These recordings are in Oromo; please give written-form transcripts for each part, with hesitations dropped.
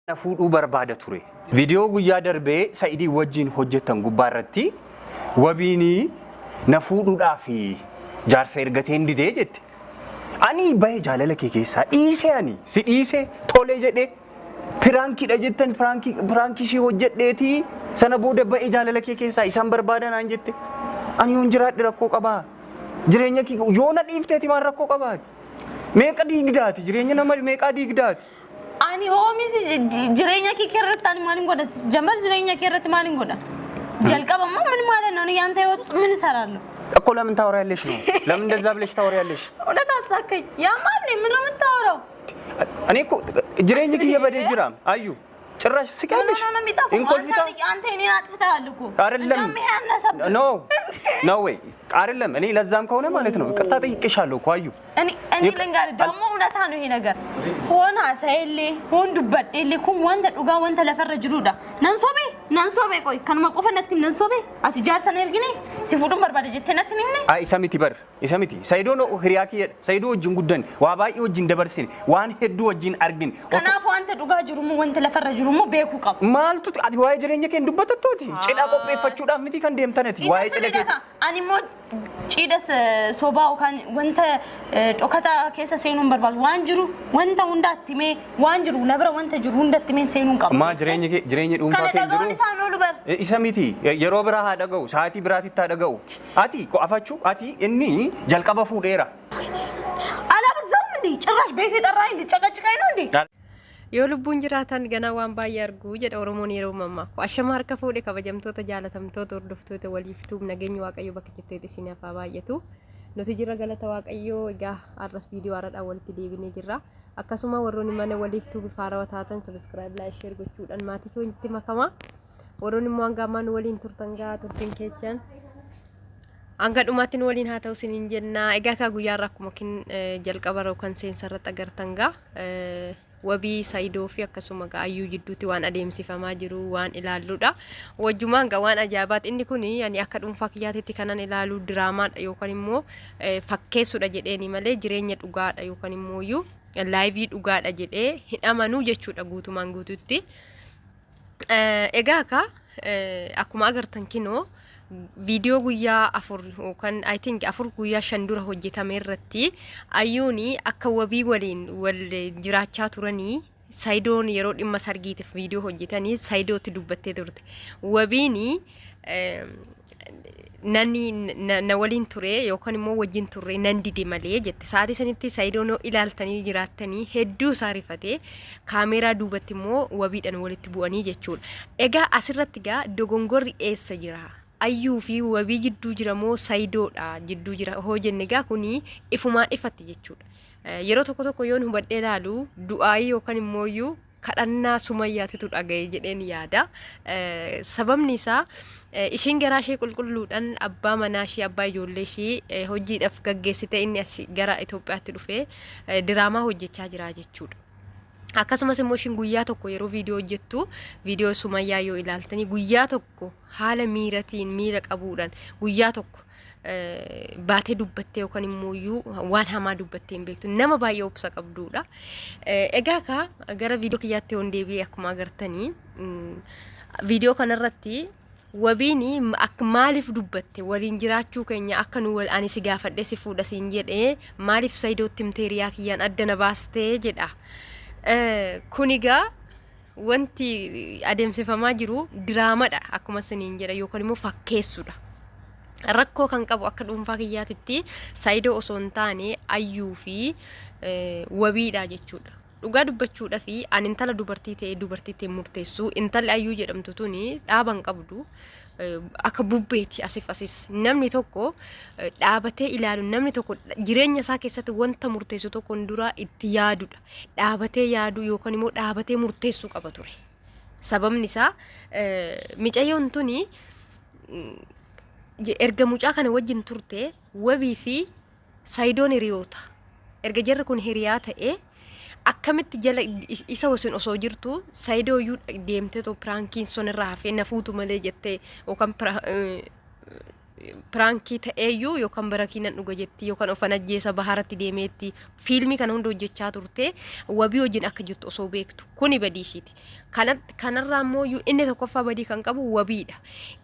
Na fuudhuu barbaada ture. Viidiyoo guyyaa darbee Sa'idii wajjin hojjettan gubbaa irratti wabiin na fuudhuudhaaf jaarsa ergateen didee jette. Ani bahe jaalala kee keessaa dhiisee, ani si dhiisee tole jedhee prankiidha jettan, prankii si hojjedheetii sana booda bahe jaalala kee keessaa isaan barbaada naan jette. Ani yoon jiraadhe rakkoo qabaa? Jireenya kee yoo na dhiifteeti maal rakkoo qabaati? Meeqa diigdaati? Jireenya nama meeqaa diigdaati? Ani hoomisi jireenya kee irratti ani maalin godha? Jamar jireenya kee irratti maalin godha? jalqabማ ምን ማለት ነው? ያንተ ህይወት ውስጥ ምን እሰራለሁ? እኮ ለምን ታወሪያለሽ ነው? ለምን እንደዛ ብለሽ ታወሪያለሽ? እውነት አሳከኝ። ያማል ምን ነው የምታወራው? እኔ እኮ jireenya kiyya badee jira አዩ፣ ጭራሽ ምን ስቂያለሽ። ሆኖ ነው የሚጠፋው? እንኮልፊታ አንተ እኔን አጥፍተሃል እኮ። አይደለም። እንደውም ይሄ አነሰብህ። No, no way፣ አይደለም። እኔ ለዛም ከሆነ ማለት ነው ይቅርታ ጠይቄሻለሁ እኮ አዩ። እኔ ልንገርህ ደግሞ እውነታ ነው ይሄ ነገር። Hoon haasa'ellee hoon dubbadheellee kun wanta dhugaa, wanta lafarra jirudha. Nan sobee, nan sobee? Qoy, kanuma qofa natti himi, nan sobee? Ati jaarsa na ergine si fuudhuun barbaada jettee natti hin himne? Ay, isa miti bar, isa miti. Sayidoon hiriyaa kiyya, Sayidoo wajjin guddanne, waa baay'ee wajjin dabarsine, waan hedduu wajjin argine. Kanaaf wanta dhugaa jirummoo, wanta lafarra jirummoo beekuu qabu. Maaltu ati waa'ee jireenya kee hin dubbatattooti? Cidha qopheeffachuudhaaf miti kan deemtanati. Isa Waa'ee cidha kee. Sirriidha. Ani immoo cidhas sobaa yookaan wanta dhokataa keessa seenuu hin barbaadu. Waan jiru wanta hundaatti himee, waan jiru na bira wanta jiru hundatti himee seenuu hin qabu. Maa jireenya kee, jireenya dhuunfaa Kana kee hin dhaga'uun jiru? isaan oolu bar. Isa miti, yeroo biraa haa dhaga'u, sa'aatii biraatitti haa dhaga'u. Ati afachuu ati inni jalqaba fuudheera. አላበዛውም እንዴ? ጭራሽ ቤት የጠራኝ ልጨቀጭቀኝ ነው እንዴ? Yoo lubbuun jiraatan ganaa waan baay'ee argu jedha Oromoon yeroo mammaaku. Ashama harka fuudhe, kabajamtoota jaalatamtoota hordoftoota waliiftuu, nageenyi Waaqayyoo bakka jetteetti isin hafaa baay'atu. Nuti jirra, galata Waaqayyoo. Egaa har'as viidiyoo haaraadhaan walitti deebinee jirra. Akkasuma warroonni mana waliiftuu bifa haarawaa taatan subscribe, like, share gochuudhaan maatii keenyatti makama. Warroonni immoo hanga ammaa nu waliin turtan gaa turtiin keessan hanga dhumaatti nu waliin haa ta'u isiniin jenna. Egaa kaa guyyaa irraa akkuma kin jalqaba yookaan seensa irratti agartan gaa wabii Saayidoo fi akkasuma gaa Ayyuu jidduutti waan adeemsifamaa jiru waan ilaalludha. Wajjumaan gaa waan ajaa'ibaati. Inni kun ani akka dhuunfaa kiyyaatitti kanan ilaalu diraamaadha yookaan immoo fakkeessudha jedheeni malee jireenya dhugaadha yookaan immoo iyyuu live dhugaadha jedhee hin amanuu jechuudha guutumaan guututti. Egaa ka akkuma agartan kinoo viidiyoo guyyaa 4 yookaan, I think, 4 guyyaa 5 dura hojjetame irratti Ayyuuni akka wabii waliin wal jiraachaa turanii Sayidoon yeroo dhimma sargiitiif viidiyoo hojjetanii Sayidootti dubbattee turte. Wabiini nani na waliin ture yookaan immoo wajjin turre nan dide malee jette. Sa'aatii sanitti Sayidoon yoo ilaaltanii jiraattanii hedduu isaa rifatee kaameeraa duubatti immoo wabiidhaan walitti bu'anii jechuudha. Egaa asirratti gaa dogongorri eessa jira? Ayyuu fi wabii jidduu jira moo Sayidoodha jidduu jira hoo jenne, gaa kuni ifumaan ifatti jechuudha. Yeroo tokko tokko yoon hubadhee ilaalu du'aayii yookaan immoo iyyuu kadhannaa Sumayyaatitu dhaga'e jedheen yaada. Sababni isaa ishiin garaa ishee qulqulluudhaan abbaa manaa ishee, abbaa ijoollee ishee hojiidhaaf gaggeessite, inni as gara Itoophiyaatti dhufee diraamaa hojjechaa jira jechuudha. Akkasumas immoo ishiin guyyaa tokko yeroo viidiyoo hojjettu, viidiyoo Sumayyaa yoo ilaaltanii, guyyaa tokko haala miiratiin miira qabuudhaan guyyaa tokko baatee dubbattee yookaan immoo iyyuu waan hamaa dubbattee hin beektu, nama baay'ee obsa qabduudha. Egaa ka gara viidiyoo kiyyaatti yoon deebi'e, akkuma agartanii viidiyoo kanarratti wabiin akka maaliif dubbatte, waliin jiraachuu keenya akka nu wal ani si gaafadhe si fuudha siin jedhee maaliif Sayidootti himtee hiriyaa kiyyaan adda na baastee jedha. Kun egaa wanti adeemsifamaa jiru diraamadha akkuma isiniin jedha yookaan immoo fakkeessuudha. Rakkoo kan qabu akka dhuunfaa kiyyaatitti Sayidoo osoo hin taane Ayyuu fi wabiidha jechuudha. Dhugaa dubbachuudha fi ani intala dubartii ta'ee dubartiitti murteessu, intalli Ayyuu jedhamtu tuni dhaaba hin qabdu. Akka bubbeeti asif asis. Namni tokko dhaabatee ilaalu, namni tokko jireenya isaa keessatti wanta murteessu tokkoon dura itti yaadudha. Dhaabatee yaaduu yookaan immoo dhaabatee murteessuu qaba ture. Sababni isaa micayyoon tuni erga mucaa kana wajjin turte, wabii fi Sayidoon hiriyoota. Erga jarri kun hiriyaa ta'ee akkamitti jala isa wasiin osoo jirtu Sayidoo iyyuu deemtee too prankiin sun irraa hafee na fuutu malee jettee yookaan Piraankii ta'eeyyuu yookaan barakii nan dhuga jetti yookaan ofan ajjeesa baharatti deemeetti fiilmii kana hunda hojjechaa turte wabii wajjin akka jirtu osoo beektu kuni badii ishiiti. Kanarraa immoo inni tokkoffaa badii kan qabu wabiidha.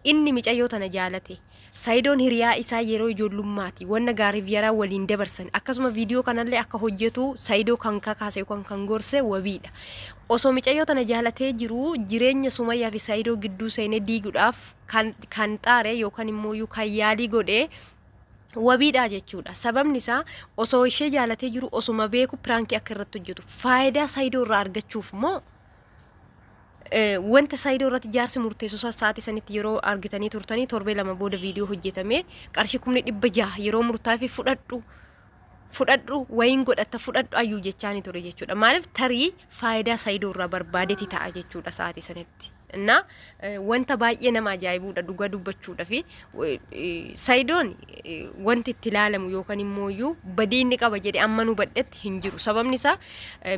Inni micayyoo tana jaalate. Sayidoon hiriyaa isaa yeroo ijoollummaati wanna gaariif yaraa waliin dabarsan akkasuma viidiyoo kanallee akka hojjetu Sayidoo kan kakaase yookaan kan gorse wabiidha. Osoo micayyoo tana jaalatee jiruu jireenya Sumayyaa fi Sayidoo gidduu seenee diiguudhaaf kan kan xaare yookaan immoo kan yaalii godhe wabiidha jechuudha. Sababni isaa osoo ishee jaalatee jiru osuma beeku piraankii akka irratti hojjetu faayidaa Sayidoo irraa argachuuf moo wanta Saayidoo irratti jaarsi murteessu isaa sa'aatii sanitti yeroo argitanii turtanii torbee 2 booda viidiyoo hojjetame qarshii 600,000 yeroo murtaa'e fudhadhu fudhadhu wayiin godhatta fudhadhu ayyuu jechaani ture jechuudha. Maaliif tarii faayidaa Saayidoo irraa barbaadeeti ta'a jechuudha sa'aatii sanitti. Innaa wanta baay'ee nama ajaa'ibuudha dhugaa dubbachuudha fi Saayidoon wanti itti ilaalamu yookaan immoo iyyuu badii inni qaba jedhe amma nu badhetti hin jiru. Sababni isaa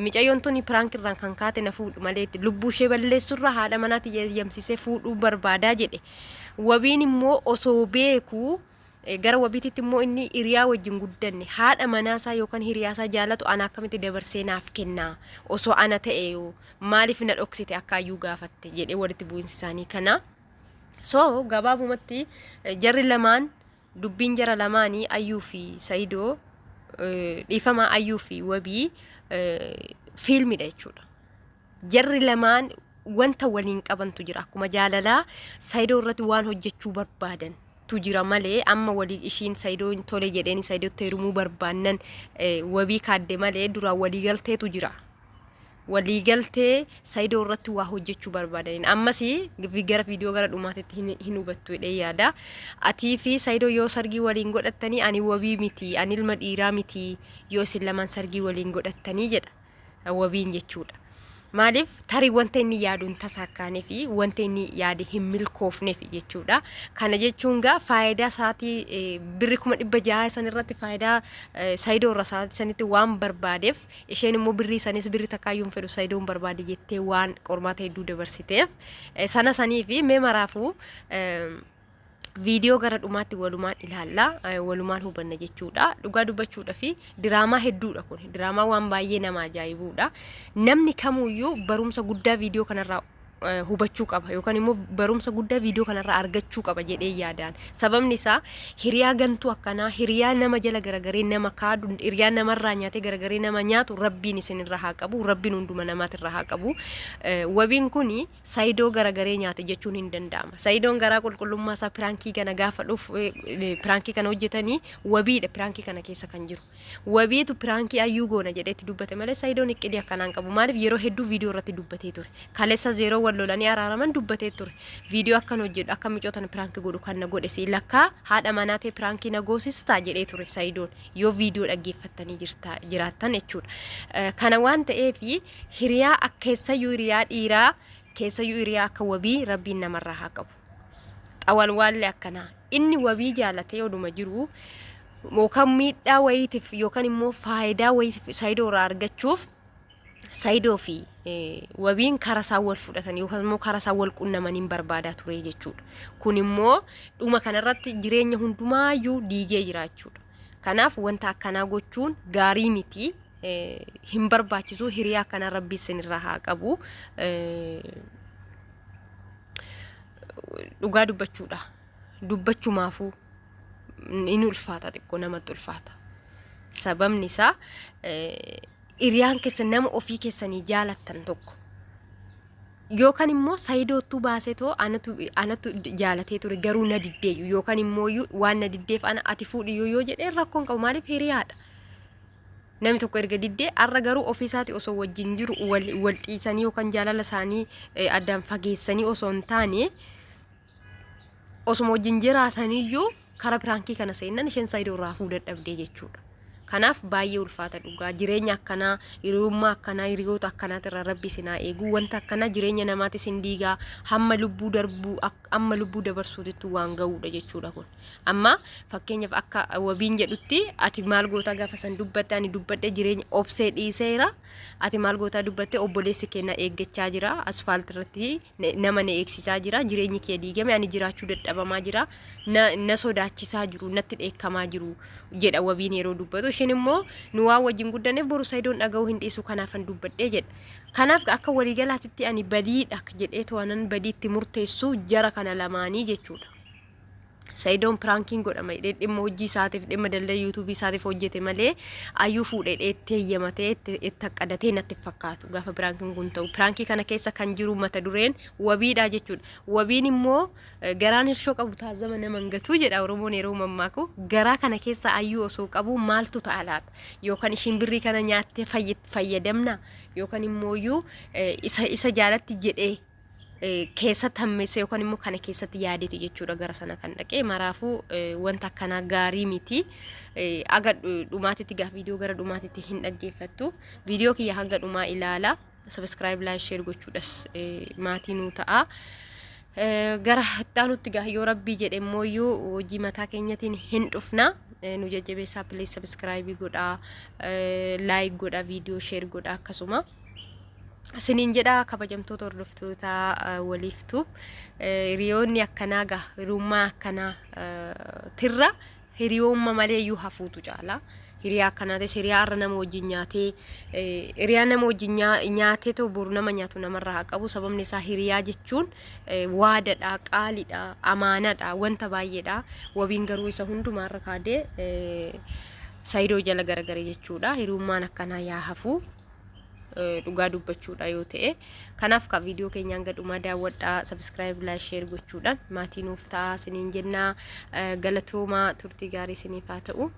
micayyoon tuni piraank irraan kan kaate na fuudhu malee lubbuu ishee balleessurra haadha manaatti yayyamsisee fuudhuu barbaadaa jedhe. Wabiin immoo osoo beekuu gara wabiititti immoo inni hiriyaa wajjin guddanne haadha manaasaa yookaan hiriyaasaa jaalatu ana akkamitti dabarsee naaf kennaa osoo ana ta'e yoo maaliif na dhoksite akka ayyuu gaafatte jedhee walitti bu'insi isaanii kana. So gabaabumatti jarri lamaan dubbiin jara lamaanii Ayyuu fi Sayidoo dhiifama Ayyuu fi Wabii fiilmidha jechuudha. Jarri lamaan wanta waliin qabantu jira. Akkuma jaalalaa Sayidoo irratti waan hojjechuu barbaadan tu jira malee amma walii ishiin Sayidoo tole jedheen Sayidootti heerumuu barbaannan wabii kaadde malee duraan walii galteetu jira. Walii galtee Sayidoo irratti waa hojjechuu barbaadaniin ammas gara viidiyoo gara dhumaatitti hin hubattu jedhee yaada. Atii fi Sayidoo yoo sargii waliin godhattanii ani wabii miti ani ilma dhiiraa miti yoo isin lamaan sargii waliin godhattanii jedha. Wabiin jechuudha. Maaliif tarii wanta inni yaadu hin tasaakkaanee fi wanta inni yaade hin milkoofneef jechuudha. Kana jechuun gaa faayidaa isaatii birri 600,000 san irratti faayidaa Sayidoo irra isaatii sanitti waan barbaadeef isheen immoo birrii sanis birri takkaayyuu hin fedhu Sayidoon barbaade jettee waan qormaata hedduu dabarsiteef sana sanii fi mee maraafuu viidiyoo gara dhumaatti walumaan ilaalla walumaan hubanna jechuudha dhugaa dubbachuudha fi diraamaa hedduudha kun diraamaa waan baay'ee nama ajaa'ibuudha namni kamuyyuu barumsa guddaa viidiyoo kanarraa hubachuu qaba yookaan immoo barumsa guddaa viidiyoo kanarraa argachuu qaba jedhee yaadaan sababni isaa hiriyaa gantuu akkanaa hiriyaa nama jala garagaree nama kaadu hiriyaa namarraa nyaatee garagaree nama nyaatu rabbiin isinirra haa qabu rabbiin hunduma namaatirra haa qabu wabiin kuni Sayidoo garagaree nyaate jechuun hin danda'ama. Sayidoon garaa qulqullummaa isaa piraankii kana gaafa dhufu piraankii kana hojjetanii wabiidha piraankii kana keessa kan jiru. Wabiitu piraankii ayyuu goona jedhee itti dubbate malee Sayidoon iqqidii akkanaan qabu. Maaliif yeroo hedduu viidiyoo irratti dubbatee ture. Kaleessa yeroo wal lolanii araaraman dubbatee ture. Viidiyoo akkan hojjedhu akka micoota piraankii godhu kan na godhe si lakkaa haadha manaa ta'e piraankii na goosistaa jedhee ture Sayidoon yoo viidiyoo dhaggeeffattanii jiraattan jechuudha. Kana waan ta'eef Hiriyaa akka keessayyuu hiriyaa dhiiraa keessayyuu hiriyaa akka wabii rabbiin namarraa haa qabu. Xawalwaallee akkanaa. Inni wabii jaalatee oduma jiru yookaan miidhaa wayiitiif yookaan immoo faayidaa wayiitiif saayidoo irraa argachuuf saayidoo fi wabiin karaa isaan wal fudhatan yookaan immoo karaa isaan wal qunnamaniin barbaadaa ture jechuudha. Kun immoo dhuma kanarratti jireenya hundumaayyuu diigee jira jechuudha. Kanaaf wanta akkanaa gochuun gaarii miti. Hin barbaachisu hiriyaa akkanaa rabbi isinirraa haa qabu. Dhugaa dubbachuudha. Dubbachumaafuu in ulfaata xiqqoo namatti ulfaata. Sababni isaa hiriyaan keessan nama ofii keessanii jaalattan tokko yookaan immoo sayidoottuu baasetoo anatu anatu jaalatee ture garuu na diddeeyyu yookaan immoo waan na diddeef ana ati fuudhiyyuu yoo jedhee rakkoon qabu maaliif hiriyaadha. Namni tokko erga diddee har'a garuu ofii isaati osoo wajjin jiru wal wal dhiisanii yookaan jaalala isaanii addaan fageessanii osoo hin taane osuma wajjin jiraataniyyuu karaa piraankii kana seennan isheen saayidoo irraa hafuu dadhabdee jechuudha. Kanaaf baay'ee ulfaata dhugaa jireenya akkanaa hiriyummaa akkanaa hiriyoota akkanaatirraa rabbi isin haa eegu wanta akkanaa jireenya namaatis hin diigaa hamma lubbuu darbuu hamma lubbuu dabarsuutitti waan ga'uudha jechuudha kun. Amma fakkeenyaaf akka wabiin jedhutti ati maal gootaa gaafa san dubbatte ani dubbadhe jireenya obsee dhiiseera ati maal gootaa dubbatte obboleessi kee na eeggachaa jira asfaalti irratti nama na eegsisaa jira jireenyi kee diigame ani jiraachuu dadhabamaa jira na sodaachisaa jiru natti dheekkamaa jiru jedha wabiin yeroo dubbatu isheen immoo nu waan wajjin guddanneef boru sayidoon dhaga'uu hin dhiisu kanaafan dubbadhee jedha kanaaf akka waliigalaatitti ani badiidha jedhee to'anan badiitti murteessu jara kana lamaanii jechuudha. Sayidoon piraankiin godhama jedhee dhimma hojii isaatiif dhimma daldala yuutuubii isaatiif hojjete malee ayyuu fuudhee itti heeyyamatee itti aqqadatee natti hin fakkaatu gaafa piraankiin kun ta'u. Piraankii kana keessa kan jiru mata dureen wabiidha jechuudha. Wabiin immoo garaan hirshoo qabu taazama nama hin gatu jedha Oromoon yeroo mammaaku. Garaa kana keessa ayyuu osoo qabu maaltu ta'a laata? Yookaan ishiin birrii kana nyaattee fayyadamna yookaan immoo isa jaalatti jedhee keessatti hammeessa yookaan immoo kana keessatti yaadeeti jechuudha gara sana kan dhaqee maraafuu wanta akkanaa gaarii miti. Aga dhumaatitti gaaf viidiyoo gara dhumaatitti hin dhaggeeffattu. Viidiyoo kiyya hanga dhumaa ilaala. Subscribe, like, share gochuudhas maatii nuu ta'a. Gara itti gaa yoo rabbii jedhe immoo hojii mataa keenyatiin hin dhufna. Nu jajjabeessaa please subscribe godhaa, like godhaa, viidiyoo share godhaa akkasuma. Isiniin jedha kabajamtoota hordoftoota waliiftu hiriyoonni akkanaa gaa hiriyummaa akkanaa tirra hiriyoomma malee iyyuu hafuutu caala. Hiriyaa akkanaatis hiriyaa har'a nama wajjin nyaatee hiriyaa nama wajjin nyaatee ta'u boru nama nyaatu namarraa haa qabu. Sababni isaa hiriyaa jechuun waadadha, qaalidha, amaanadha, wanta baay'eedha. Wabiin garuu isa hundumaarra kaadee Sayidoo jala garagare jechuudha. Hiriyummaan akkanaa yaa hafu. Dhugaa dubbachuudha yoo ta'e kanaaf ka viidiyoo keenya hanga dhumaa daawwadhaa subscribe like share gochuudhaan maatii nuuf ta'a isiniin jennaa galatoomaa turtii gaarii isiniif haa ta'u.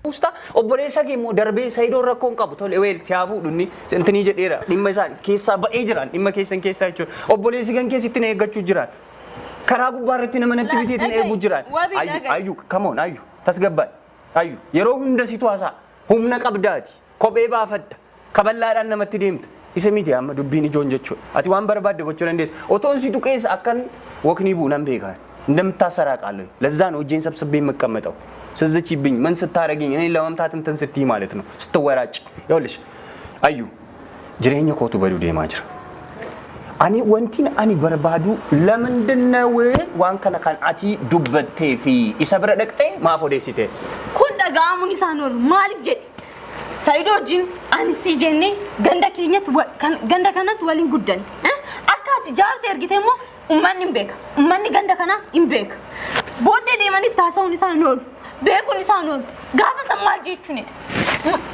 Usta obboleessa kee immoo darbee Sayidoon rakkoo hin qabu tole weel si haa fuudhu inni intinii jedheera dhimma isaa keessaa ba'ee jiraan dhimma keessan keessaa jechuudha obboleessi kan keessatti na eeggachuu jiraan karaa gubbaa irratti nama natti biteetiin eeguu jiraan ayyu ayyu come on ayyu tasgabbaa'e ayyu yeroo hunda situ haasaa humna qabdaati kophee baafatta kaballaadhaan namatti deemta isa miti amma dubbiin ijoon jechuudha ati waan barbaadde gochuu dandeessa otoon si tuqeessa akkan woknii bu'u nan beekaa እንደምታሰራ አውቃለሁ። ለዛ ነው እጄን ሰብስቤ የምቀመጠው። ስትዝቺብኝ ምን ስታረጊኝ እኔ ለመምታት እንትን ስትይ ማለት ነው ስትወራጭ። ይኸውልሽ አዩ jireenya kootu baduu deemaa jira. Ani wantin ani barbaadu ለምንድነው waan kana kan ati dubbattee fi isa bira dhaqxee maaf odeessite? Kun dhaga'amuun isaan oolu maaliif jedhe Sayidoo wajjin ani si jennee ganda keenyatti ganda kanatti waliin guddanne. Akka ati jaarsa ergite immoo uummanni hin beeka. Uummanni ganda kanaa hin beeka. Booddee deemanii taasisuun isaan oolu. Beekuun isaan oolu. Gaafa san maal jechuun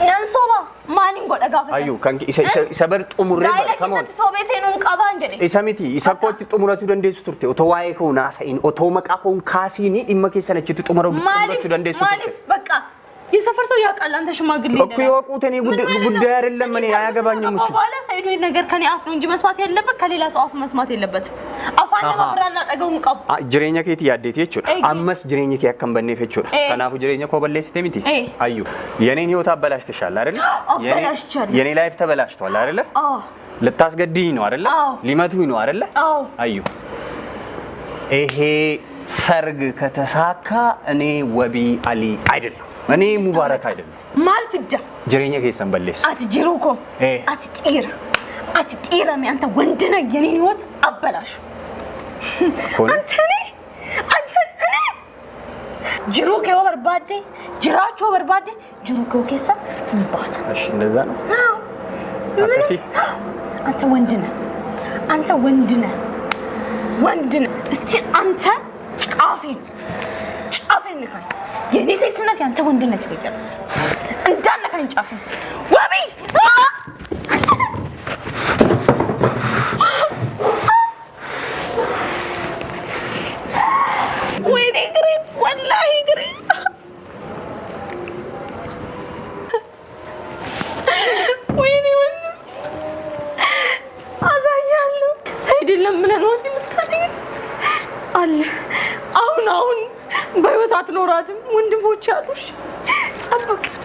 nan soba maaliin godha gaafa san? Ayyu kan isa isa isa bar xumurree Gaa'ela bar come on. keessatti soobee seenuun qabaan jedhe. Isa miti isa kootti xumurachuu dandeessu turte otoo waa'ee koo naasa'in otoo maqaa koo hin kaasiin dhimma keessan achitti Maaliif xumurachuu dandeessu turte. maaliif በቃ የሰፈር ሰው ያውቃል አንተ ሽማግሌ እኮ ይወቁት። እኔ ጉዳይ አይደለም፣ እኔ አያገባኝም እሱ። በኋላ ሰይዶ ይሄን ነገር ከኔ አፍ ነው እንጂ መስማት ያለበት ከሌላ ሰው አፍ መስማት የለበትም። አፋን ለመብራና ጠገውን ቀቡ Jireenya keetii yaaddeeti jechuudha. Ammas jireenyi kee akka hin banneef jechuudha. Kanaafuu jireenya koo balleessite miti. አዩ የኔን ህይወት አበላሽተሻል አይደለ? አበላሽቻለሁ። የኔ life ተበላሽቷል አይደለ? አዎ። ልታስገድኝ ነው አይደለ? አዎ። ሊመቱኝ ነው አይደለ? አዎ። አዩ ይሄ ሰርግ ከተሳካ እኔ ወቢ አሊ አይደለም፣ እኔ ሙባረክ አይደለም። Maal fidda jireenya keessan balleessa. Ati jiruu koo ati dhiira ati dhiira mee አንተ ወንድ ነህ የኔን ህይወት አበላሹ አንተ እኔ አንተ እኔ jiruu kee yoo barbaadde jiraachuu yoo barbaadde jiruu kee keessa hin baata. እሺ እንደዛ ነው። አዎ። Akkasii? አንተ ወንድ ነህ። አንተ ወንድ ነህ። ወንድ ነህ። እስቲ አንተ ጫፌን ጫፌን ንካኝ። የኔ ሴትነት ያንተ ወንድነት ይለያል። እስቲ እንዳነካኝ ጫፌን ወቢ ወይኔ እግሬ ወላሂ እግሬ ወይኔ ወንድም አሳያለሁ። ሰይድን ለምነህ ነው እንዲህ የምታደርገኝ አለ። አሁን አሁን በህይወት አትኖራትም። ወንድሞች አሉሽ። Bakka.